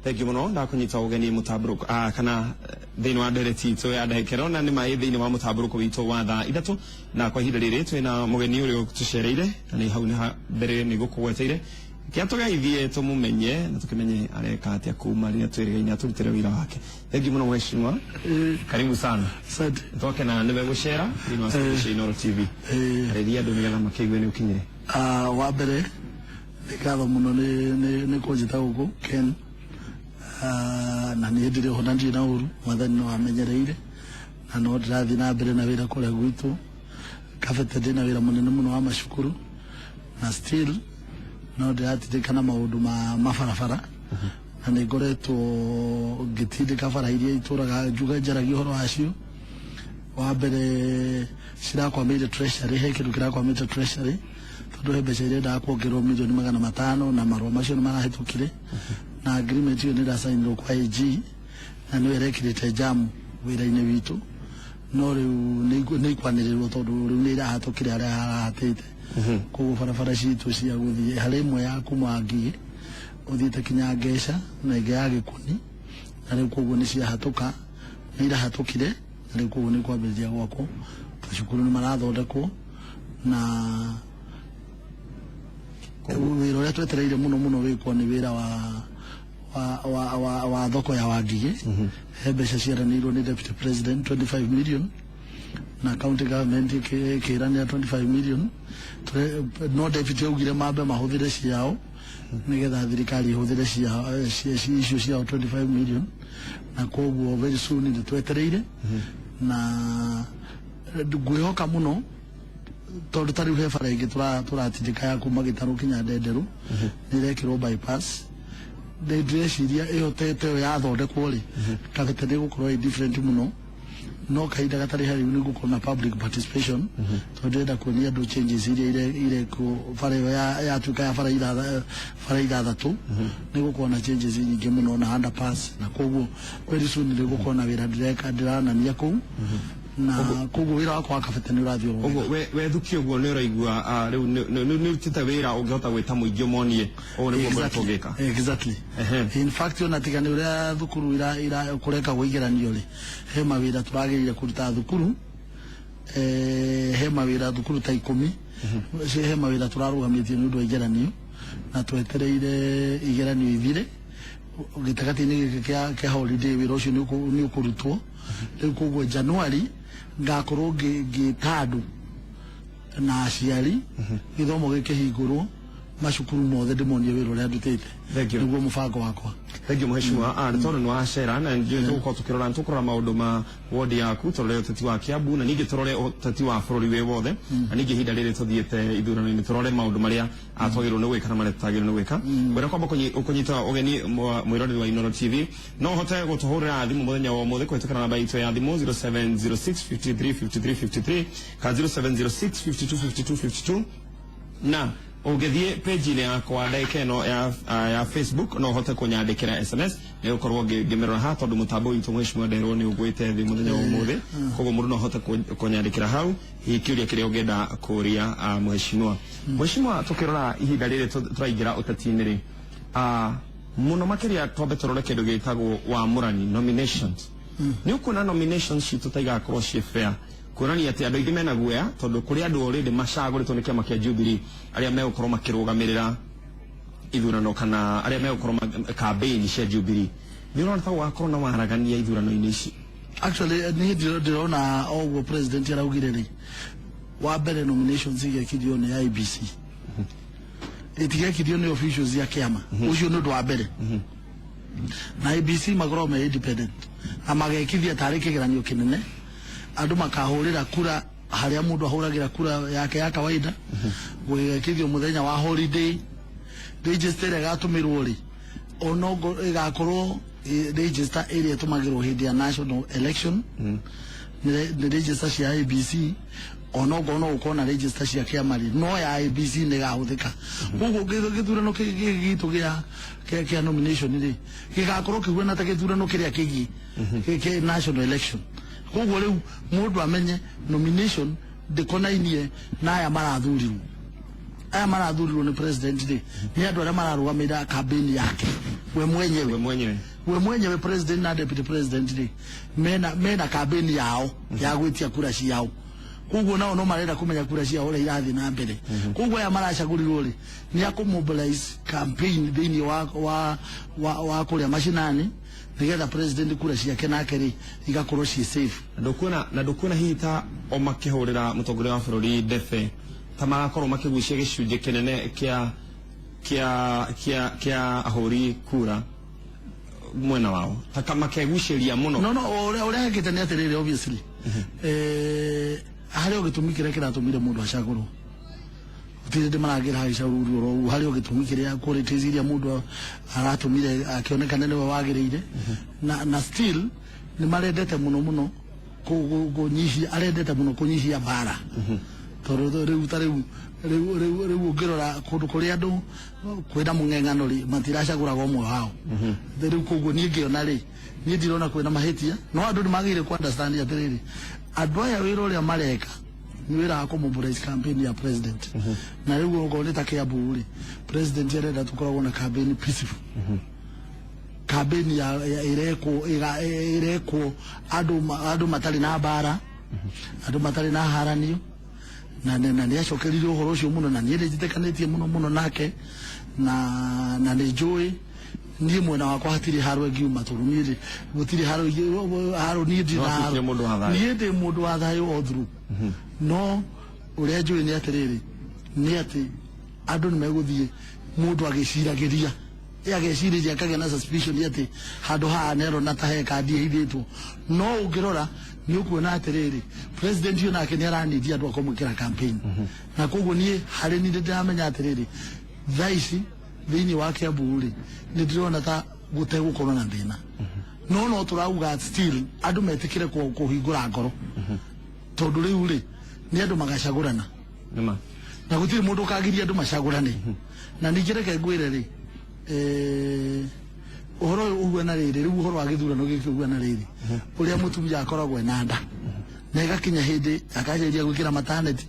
Thank you muno ndakunyita ugeni mutamburuko kana thiini wa ndereti itu ya ndagĩka na nĩ maĩ thiini wa mutamburuko witũ wa thaa 3, na kwa ihinda rĩrĩ twĩna mũgeni ũrĩa ũtũcereire na nĩ hau nĩ ha mbere nĩ gũkũgweteire kĩa tũgeithie tũmũmenye na tũkĩmenye areka atĩa kuma rĩrĩa twĩrĩgaine atũrutĩre wĩra wake. Thank you mũno, mheshimiwa, karibu sana. Asante. Twakena nĩwe gũcera thĩinĩ wa studio cia Inooro TV. Arĩria andũ nĩgetha makĩigue nĩ ũkinyire. Ah, wa mbere nĩ ngatho mũno nĩ kũnjĩta gũkũ, Ken. Ah, na niĩ ndirĩ ho na ndirĩ na ũru, Mwathani no amenyereire na no ndĩrathiĩ na mbere na wĩra kũrĩa gwitũ Kabete. Ndĩ na wĩra mũnene mũno wa macukuru na still no ndĩratindĩka na maũndũ ma mabarabara, na nĩ ngoretwo ngĩtindĩka bara iria itũraga njuga njaragia ũhoro wacio. Wa mbere cirakwamĩire treasury, he kĩndũ kĩrakwamĩte treasury tondũ he mbeca irendaga kuongererwo mirioni 500, na marũa macio nĩ marahĩtũkire na agreement ĩyo nĩ ĩracainirwo kwa AG na nĩyo ĩrekĩrĩte jam wĩra-inĩ witũ, no rĩu nĩ ikwanĩrĩrwo tondũ rĩu nĩ irahatũkire harĩa harahatĩte. Koguo barabara citũ cia gũthiĩ harĩ ĩmwe ya kuma Ngigĩ ũthiĩte kinya Ngeca na ĩngĩ ya Gĩkuni, na rĩu koguo nĩ ciahatũka, nĩ irahatũkire, na rĩu koguo nĩ kwambĩrĩria gwakwo. Macukuru nĩ marathondekwo na wĩra ũrĩa twetereire mũno mũno wĩkwo nĩ wĩra wa thoko ya Wangigĩ. He mbeca ciaranĩirwo nĩ deputy president 25 million na county government ĩkĩranĩra 25 million. No deputy augire mambe mahũthĩre ciao nĩgetha thirikari ĩhũthĩre ciao icio ciao 25 million, na koguo very soon nĩ twetereire na ngwĩhoka mũno tondũ ta rĩu he bara ĩngĩ tũratindĩka ya kuma Gĩtarũ kinya Ndenderũ, nĩ ĩrekĩrwo bypass. Ndĩ ndĩreciria ĩyo tete ĩyo yathondekwo rĩ, Kabete nĩ gũkorwo ĩ different mũno, no kahinda gatarĩ harĩu nĩ gũkorwo na public participation tondũ ndĩrenda kuonia andũ changes iria irekwo bara ĩyo yatuĩka ya bara 6, nĩ gũkorwo na changes nyingĩ mũno na underpass, na koguo very soon nĩ gũkorwo na wĩra ndĩreka ndĩranania kũu, na koguo wĩra wakwa wa Kabete nĩ ũrathiĩ oro wega. Ũguo we thuki ũguo nĩ ũraigua rĩu nĩ ũrutĩte wĩra ũngĩhota gwĩta mũingĩ ũmonie ũũ nĩguo ngoretwo ngĩka. Exactly. In fact, ona tiga nĩ ũrĩa thukuru ira kũrekagwo igeranio rĩ, he mawĩra tũragĩrĩire kũruta thukuru, he mawĩra thukuru ta 10, he mawĩra tũrarũgamĩtie nĩ ũndũ wa igeranio na twetereire igeranio ithire gĩtagatĩ-inĩ gĩkĩ kĩa holiday, wĩra ũcio nĩ ũkũrutwo rĩu. Koguo January ngakorwo ngĩta andũ na aciari gĩthomo gĩkĩhingũrwo macukuru mothe ndĩmonie wĩra ũrĩa ndutĩte. Thank you. Nĩguo mũbango wakwa. Thank you, mheshimiwa. Nĩ tondũ nĩ wacera na nĩ tũgũkorwo tũkĩrora, nĩ tũkũrora maũndũ ma wodi yaku, tũrore ũteti wa Kiambu na ningĩ tũrore ũteti wa bũrũri wĩ wothe, na ningĩ ihinda rĩrĩ tũthiĩte ithurano-inĩ tũrore maũndũ marĩa twagĩrĩirwo nĩ gwĩka na marĩa tũtagĩrĩirwo nĩ gwĩka. Ngwenda kwamba kũnyita ũgeni mwĩroreri wa Inooro TV, no ũhote gũtũhũrĩra thimũ mũthenya wa ũmũthĩ kũhĩtũkĩra namba itũ ya thimũ 0706 53 53 53 kana 0706 52 52 52, na ũngĩthiĩ page-inĩ yakwa ndagĩka ĩno ya Facebook no ũhote kũnyandĩkĩra SMS, nĩ gũkorwo ngĩmĩrora haha tondũ mũtambo witũ, mheshimiwa, nderwo nĩ ũgwĩte thĩ mũthenya wa ũmũthĩ. Koguo mũndũ no ahote kũnyandĩkĩra hau hihi kĩũria kĩrĩa ũngĩenda kũria mheshimiwa. Mheshimiwa, tũkĩrora ihinda rĩrĩ tũraingĩra ũteti-inĩ rĩ, mũno makĩria twambe tũrore kĩndũ gĩtagwo wamũrani, nominations. Nĩ ũkuona nominations citũ ta igakorwo ciĩ fair, kuonania atĩ andũ aingĩ mena guoya tondũ kũrĩ andũ already macagũrĩtwo nĩ kĩama kĩa Jubilee arĩa megũkorwo makĩrũgamĩrĩra ithurano kana arĩa megũkorwo campaign cia Jubilee. Nĩ ũrona ta gũgakorwo na waragania ithurano-inĩ ici? Actually, niĩ ndĩrona o ũguo president araugire rĩ, wa mbere nominations igekithio nĩ IEBC, itigekithio nĩ officials ya kĩama. Ũcio nĩ ũndũ wa mbere, na IEBC makoragwo me independent na magekithia tarĩ kĩgeranio kĩnene. Andũ makahũrĩra kura harĩa mũndũ ahũragĩra kura yake ya kawaida, gũgekithio mũthenya wa holiday. Register ĩrĩa ĩgatũmĩrwo rĩ, onogo ĩgakorwo register ĩrĩa ĩtũmagĩrwo hĩndĩ ya national election nĩ register cia IEBC. Onokorwo no gũkorwo na register cia kĩama rĩ, no ya IEBC nĩ ĩgahũthĩka. Koguo gĩthurano gĩkĩ gitũ kĩa nomination rĩ, gĩgakorwo kĩhuana ta gĩthurano kĩrĩa kĩngĩ kĩ national election. Koguo rĩu mũndũ amenye nomination ndĩkonainie na aya marathurirwo. Aya marathurirwo nĩ president rĩ, nĩ andũ arĩa mararũgamĩrĩra campaign yake. We mwenyewe. We mwenyewe. We mwenyewe president na deputy president rĩ, mena campaign yao ya gwĩtia kura ciao. Koguo nao no marenda kũmenya kura ciao ũrĩa irathiĩ na mbere. Koguo aya maracagũrirwo rĩ, nĩ akũmobilize campaign thĩinĩ wa kũrĩa macinani, nĩgetha president kura ciake nake rĩ igakorwo ciĩ safe. Na ndukuona hihi ta o makĩhũrĩra mũtongoria wa bũrũri ndebe, ta marakorwo makĩgucia gĩcunjĩ kĩnene kĩa ahũri kura mwena wao, ta makegucĩria mũno? No, ũrĩa hekĩte nĩ atĩrĩrĩ, obviously harĩ o gĩtũmi kĩrĩa kĩratũmire mũndũ acagũrwo. Gũtirĩ ndĩ maragĩra hagĩcagũrwo oro ũguo. Harĩ o gĩtũmi kĩrĩa, qualities iria mũndũ aratũmire akĩonekana nĩwe wagĩrĩire. Na still nĩ marendete mũno mũno kũnyihia, arendete mũno kũnyihia mbara, tondũ rĩu ta rĩu ũngĩrora kũndũ kũrĩa andũ kwĩna mũng'eng'ano rĩ, matiracagũraga ũmwe wao rĩu. Koguo niĩ ngĩona rĩ, niĩ ndirona kwĩna mahĩtia, no andũ nĩ magĩrĩire ku understand atĩrĩrĩ, andũ aya wĩra ũrĩa mareka nĩ wĩra wa kũmobilize campaign ya president. Na rĩu okorwo nĩ ta Kiambu rĩ, president arenda tũkoragwo na campaign peaceful, campaign ya ĩrekwo andũ matarĩ na mbara, andũ matarĩ na haranio. Na nĩ acokeririe ũhoro ũcio mũno, na niĩ nĩ njĩtĩkanĩtie mũno mũno nake, na nĩ njũĩ niĩ mwena wakwa hatirĩ haro ĩngiuma, tondũ niĩ gũtirĩ haro niĩ ndirĩ No na haro. atuĩkire mũndũ wa thayũ. Niĩ ndĩ mũndũ wa thayũ all through. No ũrĩa njũĩ nĩ atĩrĩrĩ, nĩ atĩ andũ nĩ megũthiĩ mũndũ agĩciragĩria, agecirĩria, akagĩa na suspicion atĩ handũ haha nĩarona ta he kandi ĩhithĩtwo. No ũngĩrora nĩ ũkuona atĩrĩrĩ, president ũyũ nake nĩ aranĩria andũ akamwĩkĩra campaign. Na koguo niĩ harĩ niĩ ndĩramenya atĩrĩrĩ, thaa ici thĩinĩ wa Kiambu rĩ, nĩ ndĩrona ta gũtegũkorwo na thĩna. No tũrauga still andũ metĩkĩre kũhingũra ngoro, tondũ rĩu rĩ, nĩ andũ magacagũrana. Nĩma. Na gũtirĩ mũndũ ũkagiria andũ macagũrane. Na ningĩ reke ngwĩre rĩ, ũhoro ũyũ ũhuana rĩrĩ, rĩu ũhoro wa gĩthurano gĩkĩ ũhuana rĩrĩ, ũrĩa mũtumia akoragwo ena nda na ĩgakinya hĩndĩ akanjĩrĩria gwĩkĩra mataneti,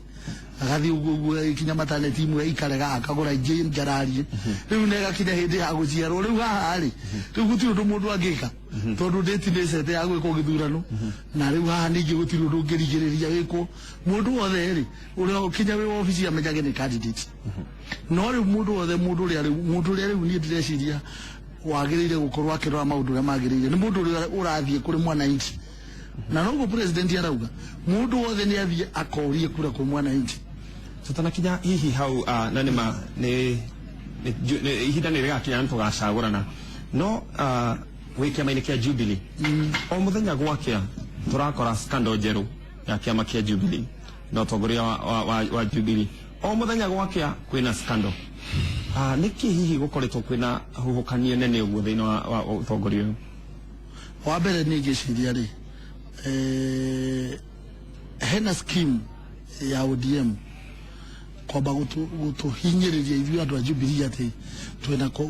agathiĩ ũguo ũguo, ikinya mataneti imwe ikarega, akagũra ingĩ njararie. Rĩu na ĩgakinya hĩndĩ ya gũciarwo. Rĩu haha rĩ, rĩu gũtirĩ ũndũ mũndũ angĩka, tondũ ndĩti nĩ cete ya gwĩkwo gĩthurano. Na rĩu haha ningĩ gũtirĩ ũndũ ũngĩrigĩrĩria wĩkwo. Mũndũ wothe rĩ, ũrĩa ũkinya wĩ wabici amenyage nĩ candidate. No rĩu mũndũ wothe, mũndũ ũrĩa rĩu niĩ ndĩreciria wagĩrĩire gũkorwo akĩrora maũndũ ũrĩa magĩrĩire nĩ mũndũ ũrĩa ũrathiĩ kũrĩ mwananchi. Na noguo president arauga mũndũ wothe nĩ athiĩ akorie kura kwĩ mwananchi. Tutanakinya hihi hau, na nĩma ihinda nĩ rĩgakinya nĩ tũgacagũrana. No wĩ kĩama-inĩ kĩa Jubilee, o mũthenya gwakĩa tũrakora scandal njerũ ya kĩama kĩa Jubilee na ũtongoria wa Jubilee. O mũthenya gwakĩa kwĩna scandal. Nĩkĩ hihi gũkoretwo kwĩna huhũkanio nene ũguo thĩinĩ wa ũtongoria ũyũ? Wa mbere niĩ ngĩciria rĩ, hena scheme ya ODM kwamba gũtũhinyĩrĩria ithuĩ andũ a Jubilee atĩ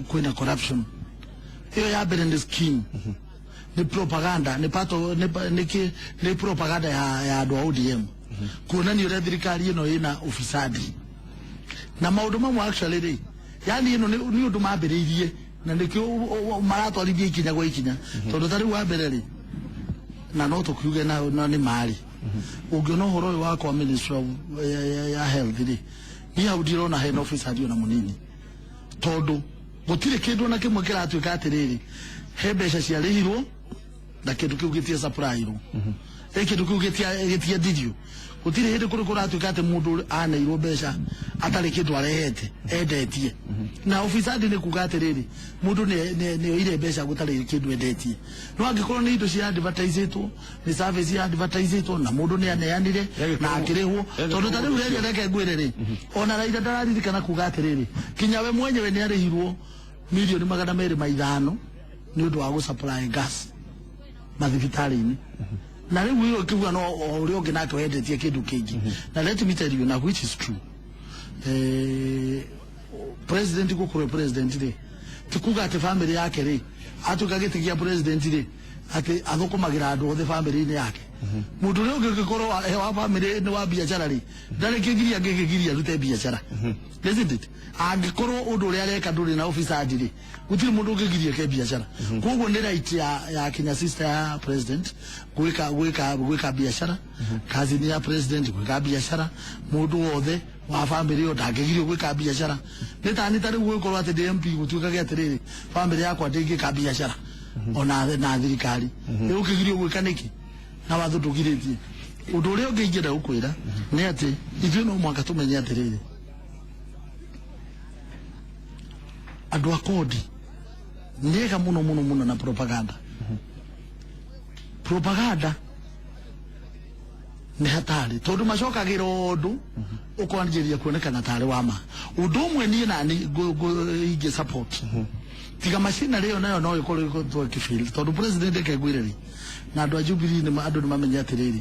kwĩna corruption. Ĩyo ya mbere nĩ scheme, nĩ propaganda, nĩ part of, nĩ, pa- nĩ, kĩ- nĩ propaganda ya andũ a ODM kuonania ũrĩa thirikari ĩno ĩna ufisadi na maũndũ mamwe. Actually rĩ, yani ĩno nĩ ũndũ mambĩrĩirie na nĩkĩo maratwarithia ikinya gwa ikinya, tondũ ta rĩu wa mbere rĩ, na no tũkiuge na nĩ marĩ ũngĩona ũhoro ũyũ wakwa ministry ya health rĩ, niĩ hau ndirona hena ufisadi ona mũnini, tondũ gũtirĩ kĩndũ ona kĩmwe kĩratuĩka atĩrĩrĩ, he mbeca ciarĩhirwo na kĩndũ kĩu gĩtia supplyirwo, kĩndũ kĩu gĩtiendirio. Gũtirĩ hĩndĩ kũrĩ kũratuĩka atĩ mũndũ aneirwo mbeca atarĩ kĩndũ arehete endetie. Na ufisadi nĩ kuga atĩrĩrĩ, mũndũ nĩ oire mbeca gũtarĩ kĩndũ endetie. No angĩkorwo nĩ indo cia advertisetwo, nĩ service ya advertisetwo, na mũndũ nĩ aneanire na akĩrĩhwo. Tondũ ta rĩu rĩrĩa, reke ngwĩre rĩ, ona Raila ndararirikana kuga atĩrĩrĩ, kinya we mwenyewe nĩ arĩhirwo mirioni 205 nĩ ũndũ wa gũ supply gas mathibitarĩ-inĩ. Na rĩu ĩyo ĩkiuga no o ũrĩa ũngĩ nake wendetie kĩndũ kĩngĩ. Na let me tell you na which is true, president gũkorwo president rĩ, ti kuga atĩ family yake rĩ, atuĩka gĩtĩ gĩa president rĩ, atĩ athũkũmagĩra andũ othe family-inĩ yake. Mundu uria ungikorwo wa family ni wa biacara ri, ndari kigiria ngigiria rute biacara, isn't it? Angikorwo undu uria areka nduri na ufisadi ri, gutiri mundu ungigiria ke biacara. Koguo ni right ya kinya sister ya president gwika biacara, cousin ya president gwika biacara, mundu wothe wa family yo ndangĩgirio gwĩka biacara. Nĩ tani ta rĩu gwĩkorwo atĩ ndĩ MP gũtuĩkage atĩrĩrĩ, family yakwa ndĩngĩka biacara ona na thirikari rĩu ũkĩgirio gwĩka nĩkĩ na watho ndũgirĩtie. Ũndũ ũrĩa ũngĩ ingĩenda gũkwĩra nĩ atĩ ithuĩ no mũhaka tũmenye atĩrĩrĩ, andũ a kodi nĩ ega mũno mũno mũno na propaganda. Propaganda nĩ hatari tondu macokagĩra ũndũ ũkwanjĩrĩria kuonekana tarĩ wa ma. Ũndũ ũmwe niĩ nani ingĩ support tiga machinery ĩyo nayo no ĩkorwo ĩgĩtwo ĩkĩfail, tondũ president reke ngwĩre rĩ, na andũ a Jubilee nĩ andũ nĩ mamenye atĩrĩrĩ,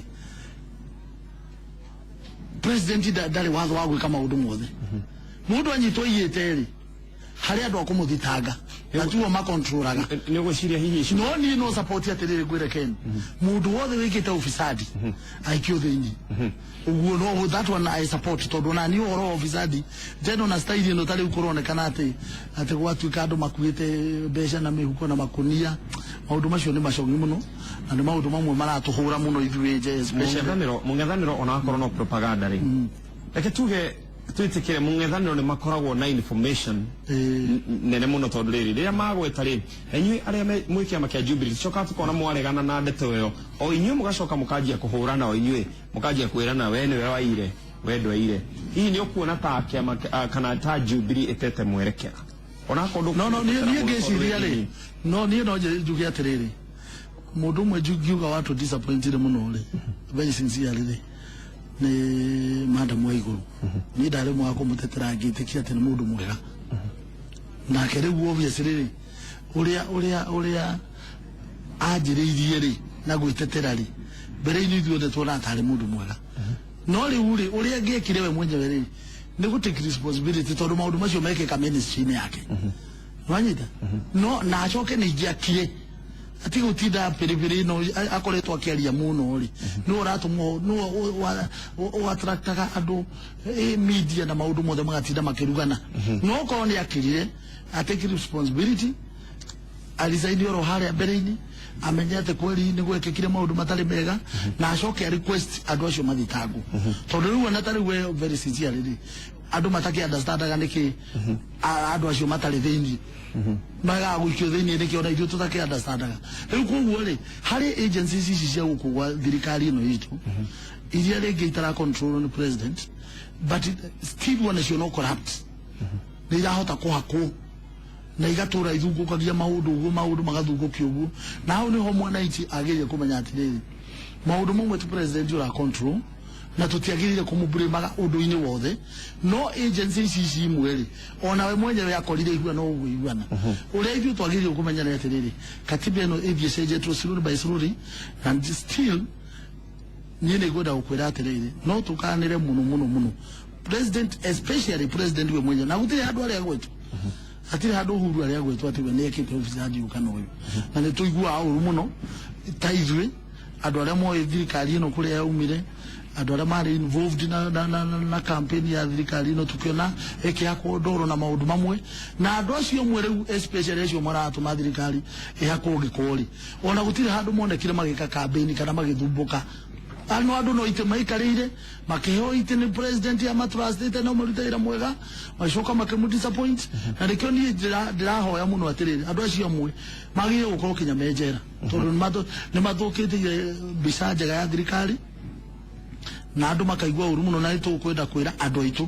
president ndarĩ watho wa gwĩka maũndũ mothe. Mũndũ anyitwo iyĩte rĩ, harĩ andũ a kũmũthitanga na tuo makontrolaga. Nĩ ũgwĩciria hihi icio No niĩ no support atĩrĩrĩ, ngwĩre Ken, mũndũ wothe wĩkĩte ufisadi aikio thĩinĩ ũguo. No that one I support, tondũ ona niĩ ũhoro wa ufisadi njeno na style ĩno ta rĩu kũronekana atĩ gwatuĩka andũ makuĩte mbeca na mĩhuko na makunia, maũndũ macio nĩ macongi mũno na nĩ maũndũ mamwe maratũhũra mũno ithuĩ nje especially. Mũng'ethanĩro onakorwo no propaganda rĩ, reke tuge twĩtĩkĩre mũng'ethanĩro nĩ makoragwo na information nene mũno, tondũ rĩrĩ rĩrĩa magweta rĩ, na inyuĩ arĩa mwĩ kĩama kĩa Jubilee tũcokaga tũkona mwaregana na ndeto ĩyo, o inyuĩ mũgacoka mũkanjia kũhũrana, o inyuĩ mũkanjia kwĩrana we nĩwe waire, we ndwaire. Hihi nĩ ũkuona ta kĩama kana ta Jubilee ĩtete mwerekera onakorwo No, niĩ ngĩciria rĩ, no niĩ no njuge atĩrĩrĩ, mũndũ ũmwe ngiuga watu disappointed mũno rĩ, very sincerely rĩ, nĩ madam wa igũrũ. Niĩ ndarĩ mwa kũmũtetera ngĩtĩkia atĩ nĩ mũndũ mwega nake. Rĩu obviously rĩ, ũrĩa anjĩrĩirie rĩ na gwĩtetera rĩ, mbere-inĩ ithuothe tuonaga tarĩ mũndũ mwega, no rĩu rĩ, ũrĩa angĩekire we mwenyewe rĩ, nĩ gũ take responsibility, tondũ maũndũ macio mekĩka ministry-inĩ yake, wanyita? No na acoke ningĩ akire atige gũtinda biribiri ĩno akoretwo akĩaria mũno rĩ, nĩwe ũratũmwo, nĩwe ũattractaga andũ, media na maũndũ mothe magatinda makĩrugana. No okorwo nĩ akirire atake responsibility, aresign oro harĩa mbere-inĩ, amenye atĩ kweli nĩ gwekĩkire maũndũ matarĩ mega, na acoke a request andũ acio mathitangwo, tondũ rĩu ona tarĩu we very sincerely rĩ, andũ matakĩ understandaga nĩkĩ andũ acio matarĩ thĩinĩ magaga gũikio thĩinĩ nĩkĩ, ona ithuĩ tũtakĩ understandaga rĩu. Koguo rĩ, harĩ agencies ici cia gũkũ gwa thirikari ĩno itũ iria rĩngĩ itara control nĩ president, but still onacio no corrupt, nĩ irahota kũhakwo na igatũra ithungũkagia maũndũ ũguo, maũndũ magathungũkio ũguo. Na hau nĩho mwananchi agĩrĩire kũmenya atĩrĩrĩ, maũndũ mamwe ti president ũra control na tũtiagĩrĩire kũmũblamaga ũndũ-inĩ wothe. No agency ici imwe rĩ, ona we mwenyewe akorire iguana ũguo iguana. Ũrĩa ithuĩ twagĩrĩire kũmenya nĩ atĩrĩrĩ, katiba ĩno ĩthiĩ ĩcenjetwo slowly by slowly, and still niĩ nĩ ngwenda gũkwĩra atĩrĩrĩ, no tũkanĩre mũno mũno mũno president, especially president we mwenyewe, na gũtirĩ handũ arĩa gwetwo, hatirĩ handũ Uhuru arĩa gwetwo atĩ we nĩ ekĩte ufisadi ũyũ kana ũyũ. Na nĩ tũiguaga ũru mũno ta ithuĩ andũ arĩa moĩ thirikari ĩno kũrĩa yaumire, andũ arĩa marĩ involved na campaign ya thirikari ĩno, tukiona ĩkĩhakwo ndoro na maũndũ mamwe na andũ acio amwe rĩu, especially acio maratũma thirikari ĩhakwo gĩko rĩ, ona gũtirĩ handũ monekire magĩka campaign kana magĩthumbũka. Ano andũ no itĩ maikarĩire, makĩheo itĩ nĩ president ya matrustĩte no marute wĩra mwega, magĩcoka makĩmũ disappoint. Na nĩkĩo niĩ ndĩrahoya mũno atĩrĩrĩ, andũ acio amwe magĩrĩire gũkorwo kinya me njera, tondũ nĩ mathũkĩtie mbica njega ya thirikari na andũ makaigua ũru mũno. Na nĩ tũkwenda kwĩra andũ aitũ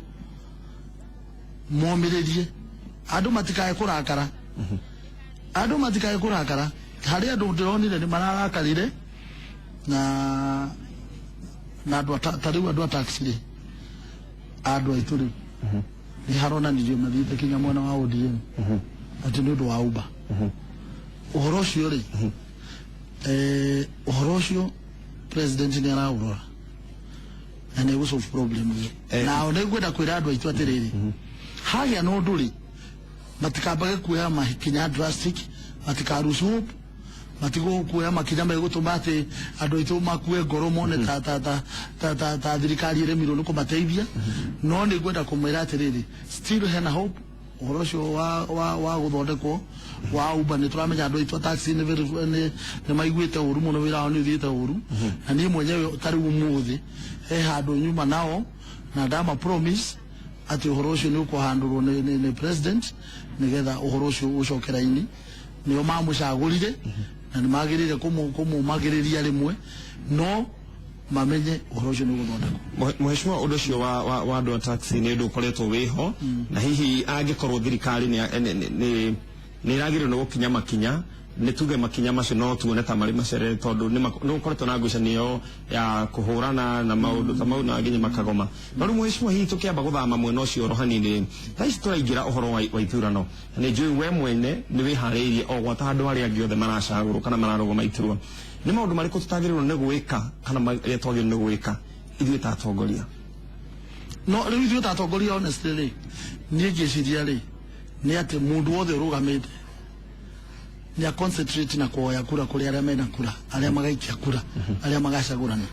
momĩrĩrie, andũ matikae kũrakara, andũ matikae kũrakara. Harĩ andũ ndĩronire nĩ mararakarire na andũ ta rĩu andũ a taxi rĩ, andũ aitũ rĩu nĩ haronanirio mathiĩte kinya mwena wa ODM atĩ nĩ ũndũ wa Uber. Ũhoro ũcio rĩ, ũhoro ũcio president nĩ araũrora na nĩ egũ solve problem ĩyo. Na nĩ ngwenda kwĩra andũ aitũ atĩrĩrĩ, hagĩa na ũndũ rĩ, matikambage kuoya makinya drastic, matikaruce hope. Matigũkuoya makinya megũtũma atĩ andũ aitũ makue ngoro mone ta ta ta ta ta ta thirikari ĩremirwo nĩ kũmateithia. No nĩ ngwenda kũmwĩra atĩrĩrĩ, still hena hope ũhoro ũcio wa gũthondekwo wa Uber. Nĩ tũramenya andũ aitũ a taxi nĩ maiguĩte ũru mũno, wĩra wao nĩ ũthiĩte ũru, na niĩ mwenyewe ta rĩu ũmũthĩ he handũ nyuma nao na ndama promise atĩ ũhoro ũcio nĩ ũkũhandũrwo nĩ president nĩgetha ũhoro ũcio ũcoke raini. Nĩo mamũcagũrire na nĩ magĩrĩire kũmũmagĩrĩria rĩmwe, no mamenye ũhoro ũcio nĩ ũgũthondekwo. Mheshimiwa, ũndũ ũcio wa andũ a taxi nĩ ũndũ ũkoretwo wĩho, na hihi angĩkorwo thirikari nĩ ĩragĩrĩirwo nĩ gũkinya makinya, nĩ tuge makinya macio no tuone ta marĩ macerere, tondũ nĩ gũkoretwo na ngucanio ya kũhũrana na maũndũ ta mau na nginya makagoma. No rĩu mheshimiwa, hihi tũkĩamba gũthama mwena ũcio oro hanini, thaa ici tũraingĩra ũhoro wa ithurano, na nĩ njũĩ we mwene nĩ wĩharĩirie o gwata andũ arĩa angĩ othe maracagũrwo kana mararũgama iturwa. Nĩ maũndũ marĩkũ tũtagĩrĩirwo nĩ gwĩka kana marĩa twagĩrĩirwo nĩ gwĩka ithuĩ ta atongoria? No rĩu ithuĩ ta atongoria, honestly rĩ, niĩ ngĩciria rĩ, nĩ atĩ mũndũ wothe ũrũgamĩte nĩ a concentrate na kuoya kura kũrĩ arĩa mena kura, arĩa magaikia kura, arĩa magacagũrana.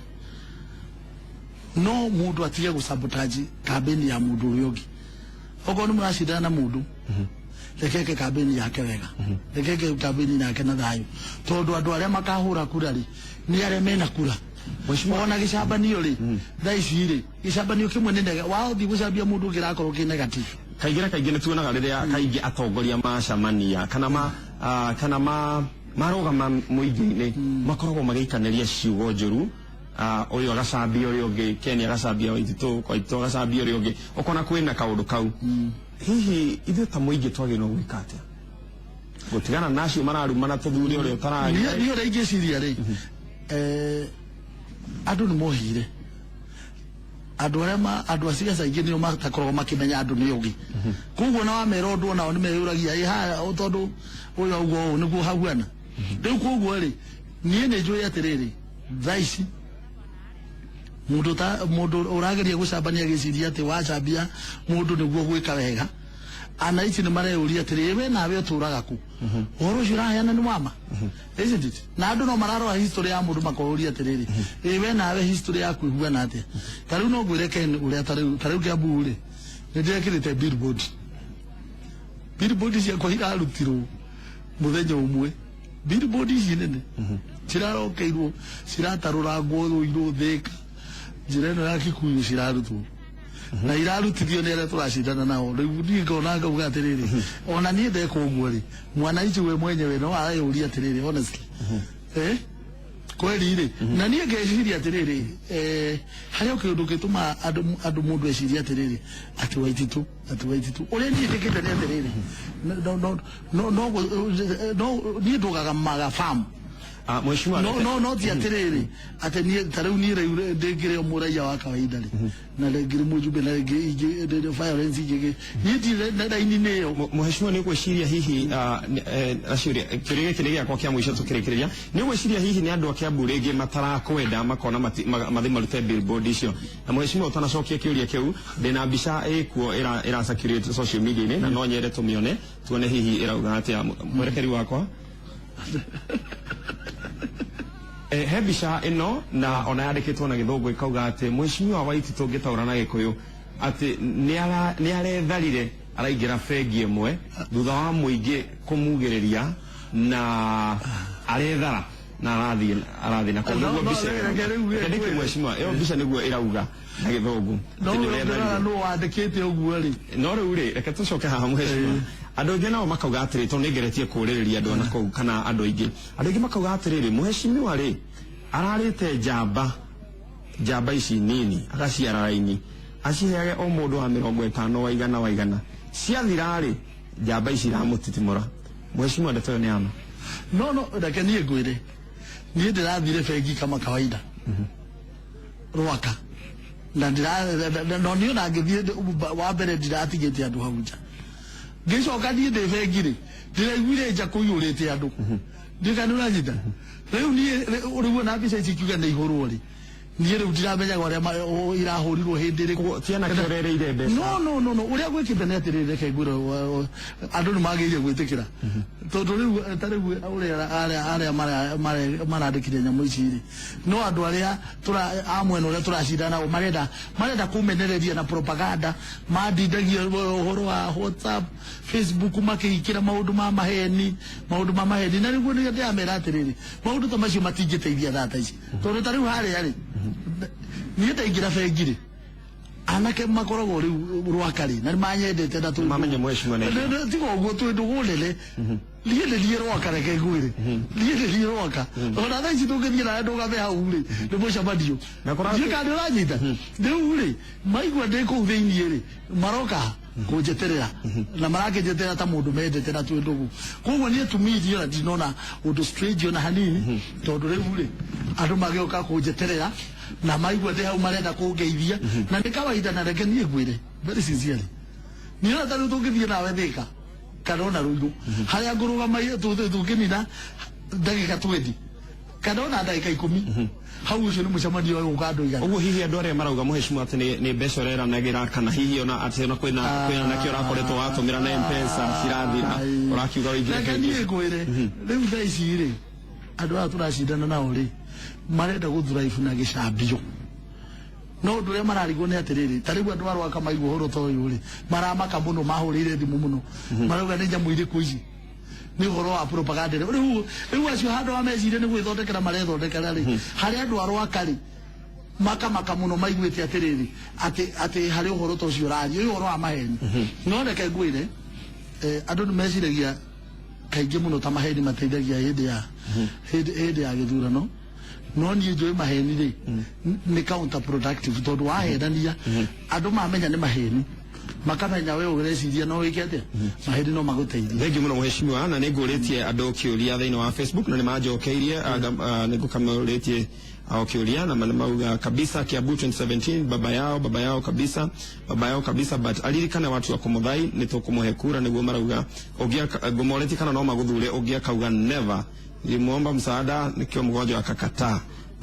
No mũndũ atige gũsabotage kambeni ya mũndũ ũrĩa ũngĩ. Okorwo nĩ mũracindana na mũndũ, reke eke kambeni yake wega, reke eke kambeni yake na thayũ, tondũ andũ arĩa makahũra kura rĩ, nĩ arĩa mena kura. Ona gĩcambanio rĩ, thaa ici rĩ, gĩcambanio kĩmwe nĩ wathiĩ gũcambia mũndũ kĩrakorwo kĩ negative. Kaingĩ na kaingĩ nĩ tuonaga rĩrĩa kaingĩ atongoria macamania kana marũgama mũingĩ-inĩ, makoragwo magĩikanĩria ciugo njũru, ũyũ agacambia ũrĩa ũngĩ, Ken agacambia Waititũ, Waititũ agacambia ũrĩa ũngĩ, ũkona kwĩna kaũndũ kau. Hihi ithuĩ ta mũingĩ twagĩrĩirwo gwĩka atĩa gũtigana na acio mararumana, tũthure ũrĩa ũtaragĩra? Niĩ ũrĩa ingĩciria rĩ, andũ nĩ mohire andũ arĩa andũ a ciaca aingĩ nĩo matakoragwo makĩmenya andũ nĩ ũgĩ, koguo na wamera ũndũ onao nĩ meyũragia, ĩ haya, tondũ ũyũ auga ũũ nĩguo hahuana rĩu. Koguo rĩ, niĩ nĩ njũĩ atĩrĩrĩ, thaa ici mũndũ ta mũndũ ũrageria gũcambania agĩciria atĩ wacambia mũndũ nĩguo gwĩka wega, ana ici nĩ mareyũria atĩrĩ, we nawe ũtũraga kũ? Ũhoro ũcio ũraheana nĩ wama, isn't it? Na andũ no mararora history ya mũndũ makoria atĩrĩrĩ, ĩ we nawe history yaku ĩhuana atĩa? Ta rĩu no ngwĩre Ken, ũrĩa ta rĩu Kiambu rĩ, nĩ ndĩrekĩrĩte billboard. Billboard ciakwa irarutirwo mũthenya ũmwe. Billboard ici nene cirarokeirwo ciratarũrangwo Rũirũ, Thĩka, njĩra ĩno ya Kikuyu, cirarutwo na irarutithio nĩ arĩa tũracindana nao. Rĩu niĩ ngona ngauga atĩrĩrĩ, ona niĩ ndeka ũguo rĩ, mwananchi we mwenyewe no areyũria atĩrĩrĩ, honestly, kweli rĩ? Na niĩ ngeciria atĩrĩrĩ, harĩ o kĩũndũ gĩtũma andũ mũndũ ecirie atĩrĩrĩ, atĩ Waititũ ũrĩa niĩ njĩkĩte nĩ atĩrĩrĩ, no no no no no niĩ ndũgagamaga farm. Mheshimiwa, No no no ti atĩrĩrĩ atĩ niĩ ta rĩu niĩ rĩu ndĩngĩrĩ o mũraiya wa kawaida rĩ, na rĩngĩ mũjumbe, na rĩngĩ ingĩ violence ingĩ, niĩ ndirĩ raini-inĩ ĩyo. Mheshimiwa, nĩ ũgwĩciria hihi aciũria kĩũria gĩkĩ nĩ gĩakwa kĩa mũico tũkĩrĩkĩrĩria, nĩ ũgwĩciria hihi nĩ andũ a Kiambu rĩngĩ matarakwenda makona mathiĩ marute billboard icio? Na mheshimiwa, ũtanacokia kĩũria kĩu, ndĩna mbica ĩkuo ĩra circulate social media-inĩ na no nyende tũmĩone, tuone hihi ĩrauga atĩa. Mwerekeri wakwa, he mbica ĩno na ona yandĩkĩtwo na gĩthũngũ ĩkauga atĩ mheshimiwa Waititũ ngĩtaũra na gĩkũyũ atĩ nĩ aretharire, araingĩra bengi ĩmwe thutha wa mũingĩ kũmugĩrĩria na arethara na arathiĩ na kũu. No, nĩguo no, mbica reke rĩu ĩyo. Reke ndĩke, mheshimiwa, ĩyo mbica nĩguo ĩrauga na gĩthũngũ no atĩ nĩ ũrĩa ũretharire. Nũ wandĩkĩte ũguo rĩ? No rĩu rĩ, reke tũcoke haha, mheshimiwa. Andũ aingĩ nao makauga atĩrĩ, tondũ nĩngeretie kũũrĩrĩria andũ ona kũu kana andũ aingĩ makauga atĩrĩrĩ, mheshimiwa rĩ ararĩte njamba njamba ici nini agaciara raini aciheage o mũndũ wa 50 wa igana wa igana, ciathira rĩ, njamba ici iramũtitimũra. Mheshimiwa, ndeto ĩyo nĩ yama? No reke niĩ ngwĩre, niĩ ndĩrathire bengi kama kawaida Rwaka na ndĩra no niĩ ona ngĩthiĩ wa mbere ndiratigĩte andũ hau nja. Ngĩcoka niĩ ndĩ bengi rĩ, ndĩraiguire nja kũiyũrĩte andũ, ndikana ũranyita. Rĩu niĩ rĩu ona mbica ici kiuga nĩ ihũrwo rĩ, Niĩ rĩu ndiramenyaga ũrĩa irahũrirwo hĩndĩ ĩrĩkũ. Ti anake ũrereire mbeca. No no no no, ũrĩa gwĩkĩte nĩ atĩrĩrĩ, reke ngwĩre, andũ nĩ magĩrĩire gwĩtĩkĩra, tondũ rĩu ta rĩu ũrĩa arĩa marandĩkire nyamũ ici rĩ, no andũ arĩa a mwena ũrĩa tũracindana nao marenda kũmenereria na propaganda, mandindagia ũhoro wa WhatsApp, Facebook, makĩikĩra maũndũ ma maheni, maũndũ ma maheni. Na nĩguo nĩ ndĩramera atĩrĩrĩ, maũndũ ta macio matingĩteithia thaa ta ici, tondũ ta rĩu harĩa rĩ, niĩ ndaingĩra bengi rĩ, anake makoragwo rĩu Rwaka rĩ na nĩ manyendete na twĩ Mamenye mheshimiwa nĩ tiga ũguo, twĩ ndũgũ nene. Niĩ nĩ niĩ Rwaka, reke ngwĩre, niĩ nĩ niĩ Rwaka. Ona thaa ici tũngĩthiĩ nawe ndũgame hau rĩ, nĩ mũcemanio. Ndiũĩ kana nĩ ũranyita. Rĩu rĩ, maigua ndĩ kũu thĩiniĩ rĩ, maroka kũnjeterera na marakĩnjeterera ta mũndũ mendete na twĩ ndũgũ. Koguo niĩ tumiri ona ndinona ũndũ strange ona hanini, tondũ rĩu rĩ, andũ magĩũka kũnjeterera na maigua ndĩ hau marenda kũngeithia, na nĩ kawaida. Na reke niĩ ngwĩre very sincerely, niĩ ona ta rĩu tũngĩthiĩ nawe Thĩka kana ona Ruiru, harĩa ngũrũgama tũngĩnina ndagĩka 20 kana ona ndagĩka 10 hau, ũcio nĩ mũcemanio ũgũka andũ 100. Ũguo hihi andũ arĩa marauga, mheshimiwa, atĩ nĩ mbeca ũreranagĩra, kana hihi ona atĩ ona kwĩna nakĩo ũrakoretwo watũmĩra na M-Pesa cirathira, ũrakiuga ũingĩre Reke bengi? Niĩ ngwĩre, rĩu thaa ici rĩ, andũ aya tũracindana nao rĩ, marenda gũthrive na gĩcambio, no ũndũ ũrĩa mararigwo nĩ atĩrĩrĩ, ta rĩu andũ a Rwaka maigua ũhoro ta ũyũ rĩ, maramaka mũno, mahũrĩire thimũ mũno, marauga nĩ nyamũ irĩkũ ici, nĩ ũhoro wa propaganda. Rĩu acio handũ wa meciria nĩ gwĩthondekera marethondekera rĩ, harĩ andũ a Rwaka rĩ, makamaka mũno maiguĩte atĩrĩrĩ, atĩ harĩ ũhoro ta ũcio ũrario, ũyũ ũhoro wa maheni. No reke ngwĩre, andũ nĩ meciragia kaingĩ mũno ta maheni mateithagia hĩndĩ ya gĩthurano, no niĩ njũĩ maheni rĩ, nĩ counterproductive, tondũ wahenania, andũ mamenya nĩ maheni, makamenya we ũreciria no wĩke atĩa, maheni no magũteithie. Thengiũ mũno mheshimiwa, na nĩ ngũrĩtie andũ kĩũria thĩinĩ wa Facebook na nĩ manjokeirie. Nĩ ngũkamũrĩtie au kĩũria na mauga kabisa Kiambu 2017, baba yao, baba yao kabisa, baba yao kabisa, but aririkane watu wa Kumuthai nĩ tũkũmũhe kura, nĩguo marauga. Ũngĩ ngũmorĩtie kana no magũthure, ũngĩ akauga never, nilimuomba msaada nikiwa mgonjwa akakataa.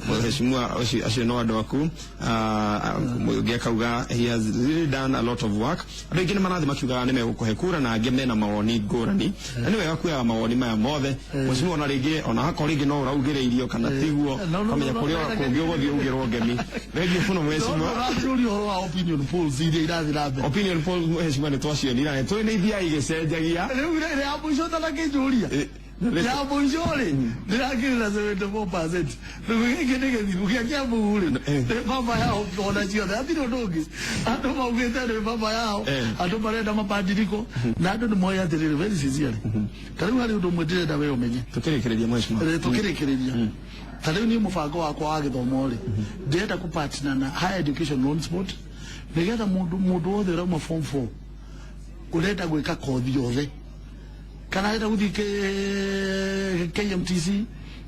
Mheshimiwa, acio no andũ aku. Ũngĩ akauga he has really done a lot of work. Andũ aingĩ nĩ marathiĩ makiugaga nĩ megũkũhe kura, na angĩ mena mawoni ngũrani, na nĩ wega kuoyaga mawoni maya mothe, mheshimiwa. Ona rĩngĩ ona hakorwo rĩngĩ no ũraugĩrĩirio kana tiguo, No, no, no, kamenya no, kũrĩa no, kũngĩ ũgũthiĩ ugĩrwo ngemi. Thengiũ mũno mheshimiwa. Ũrĩa ũhoro wa opinion polls iria irathiĩ na mbere. Opinion polls, mheshimiwa, nĩ twacionire na nĩ tũĩ nĩ ithiaga igĩcenjagia. Rĩu rĩ, ya mũico tanakĩnjũria, ya mũico rĩ, ndĩrakĩrĩ na 74%. Rĩu gĩkĩ nĩ gĩthiru gĩa Kiambu rĩ, nĩ baba yao. Ona ciothe hatirĩ ũndũ ũngĩ andũ maugĩte nĩ baba yao. Andũ marenda mabadiliko, na andũ nĩ moĩ atĩrĩrĩ, very sincerely, ta rĩu harĩ ũndũ ũmwe ndĩrenda we ũmenye. Tũkĩrĩkĩrĩria, mheshimiwa. Rĩ, tũkĩrĩkĩrĩria, ta rĩu niĩ mũbango wakwa wa gĩthomo rĩ, ndĩrenda kũpartner na Higher Education Loans Board, nĩgetha mũndũ wothe ũrauma form 4 ũrenda gwĩka kothi yothe, kana arenda gũthiĩ KMTC,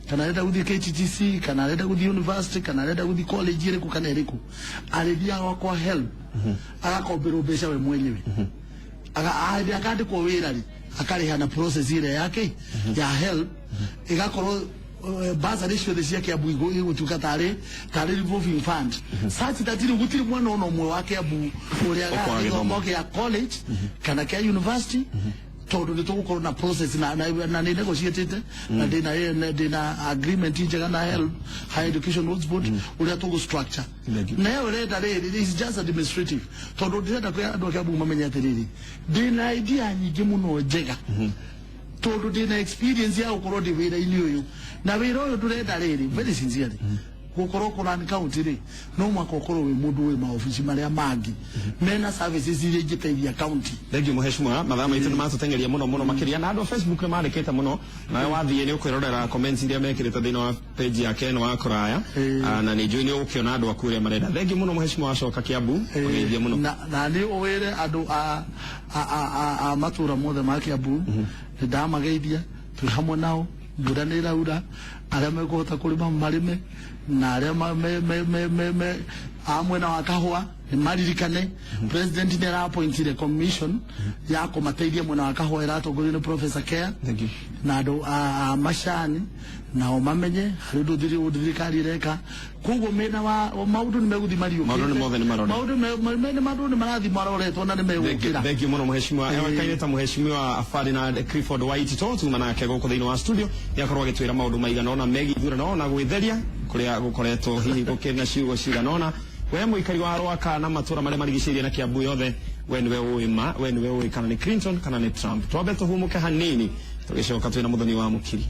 kana arenda gũthiĩ KTTC, kana arenda gũthiĩ university, kana arenda gũthiĩ college ĩrĩkũ kana ĩrĩkũ, arĩthiaga kwa HELB, agakomberwo mbeca we mwenyewe. Akandĩkwo wĩra rĩ, akarĩha na process ĩrĩa yake ya HELB, ĩgakorwo bursary ciothe cia Kiambu igũtuĩka tarĩ revolving fund, such that rĩu gũtirĩ mwana ona ũmwe wa Kiambu ũrĩa ũkwaga gĩthomo gĩthomo. Kĩa college kana kĩa university, tondũ nĩ tũgũkorwo na process na nĩ negotiatĩte na ndĩna agreement njega na HELB, Higher Education Loans Board, ũrĩa tũgũ structure. Thank you. Na ĩyo ĩrenda rĩrĩ is just administrative, tondũ ndĩrenda kwĩ andũ a Kiambu mamenye atĩrĩrĩ, ndĩna idea nyingĩ mũno njega, tondũ ndĩna experience ya gũkorwo ndĩ wĩra-inĩ ũyũ, na wĩra ũyũ ndũrenda rĩrĩ, very sincerely, gũkorwo kũrun county rĩ, no mwaka ũkorwo wĩ mũndũ wĩ maobici marĩa mangĩ mena services iria ingĩteithia county. Thengiũ mheshimiwa, mathaa maitũ nĩ matũteng'eria mũno mũno makĩria, na andũ a Facebook nĩ mandĩkĩte mũno, nawe wathiĩ nĩ ũkwĩrorera comments iria mekĩrĩte thĩinĩ wa page yake ĩno wa kũraya. Na nĩ njũĩ nĩ ũgũkĩona andũ aku ũrĩa marenda. Thengiũ mũno mheshimiwa, wacoka Kiambu ũgeithie mũno. Na nĩ ũwĩre andũ a matũra mothe ma Kiambu nĩ ndamageithia, twĩ hamwe nao. Mbura nĩ ĩraura, arĩa mekũhota kũrĩma marĩme, na arĩa ma- me, me, me, me, me, A mwena wa Kahũa nĩ maririkane president nĩ araappointire commission ya kũmateithia mwena wa Kahũa, ĩratongorio nĩ Professor Care. Thank you. Na andũ a macani nao mamenye harĩ ũndũ thirikari ĩreka. Koguo mĩena wa maũndũ nĩ megũthiĩ mariũkĩte. Maũndũ nĩ mothe nĩ marore. Maũndũ maũndũ nĩ marathiĩ maroretwo na nĩ megũkĩra. Thank you muno, mheshimiwa. Ĩĩ. Ewekaine ta Mheshimiwa Ferdinand Clifford Waitito, tuma nake gũkũ thĩinĩ wa studio. Nĩ akorwo agĩtwĩra maũndũ maigana ũna megiĩ ithurano na gwĩtheria kũrĩa gũkoretwo hihi gũkĩrĩ na ciugo cigana ũna. We mũikari wa Rwaka na matũra marĩa marigicĩirie na Kiambu yothe, we nĩwe ũĩ ma, we nĩwe ũĩ kana nĩ Clinton kana nĩ Trump. Twambe tũhumũke hanini, tũgĩcoka twĩna mũthoni wa Mũkiri.